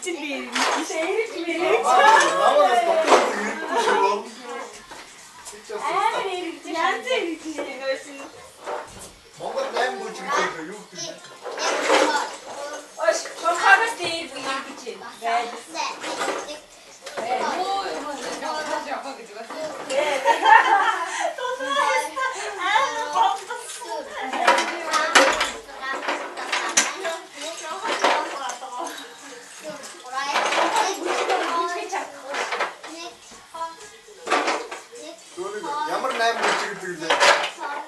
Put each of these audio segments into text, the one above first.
Чинь би эргэж мэрэж. Намаас дотор ирэхгүй шиг байна. Амар эргэж. Янз эргэж нөөсөн. Монгол 8 бүжиг гэдэг юу гэдэг вэ? Ош, хохоос дээр эргэж байна. Оо юм уу явах гэж байна. Аа, гомдсон. Бүжгэж чадахгүй. Өөрөөр ямар 8 бүжиг гэдэг вэ?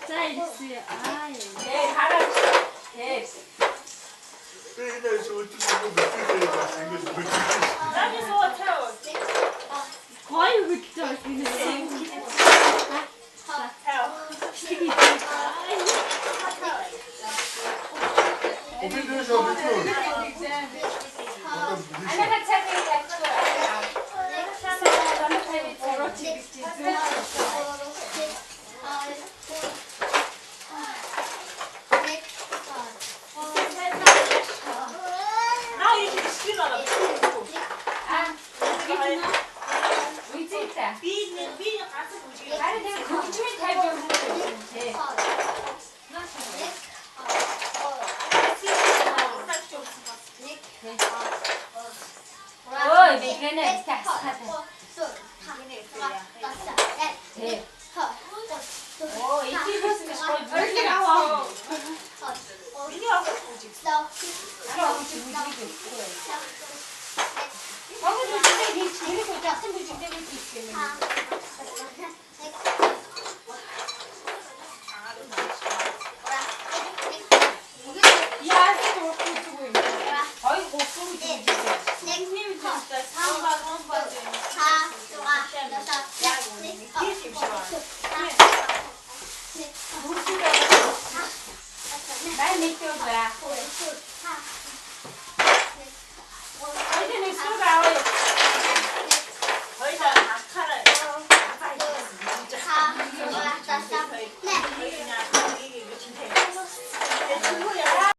За ирсэн. Аа яа. Ээ, хараач. Ээ. Би энэ өдөр бүжиг бас ингэж бүжиг. За би суу цаа. Гоё хөдлөж байгаа юм. Цаа. Бичлэг хийж. Би дээш обихгүй. Анага цаг нэг тавьчихгүй. Аа, энэ бичлэг байгаа. Аа. Үйзээ. Би нэг би ганц бүжиг. Харин тэр хөгжмийн тавьж явах юм тий. Ой, бигэнэ тасхаа. Тий. Оо, итгэл биш гоё. Бүжиг аваа. Миний авах бүжиг. Арай хөгжим бүжгийг өгөхгүй. Монгол бүжигтэй хийж тэрийг удаасан бүжигтэй хийх юм. Яаж уухгүй зүг юм. Хоёр гурван бүжиг хийх. Миний бүжигтэй самба гомба юм. Тийм юм шиг байна. Бай нэгтэй бай.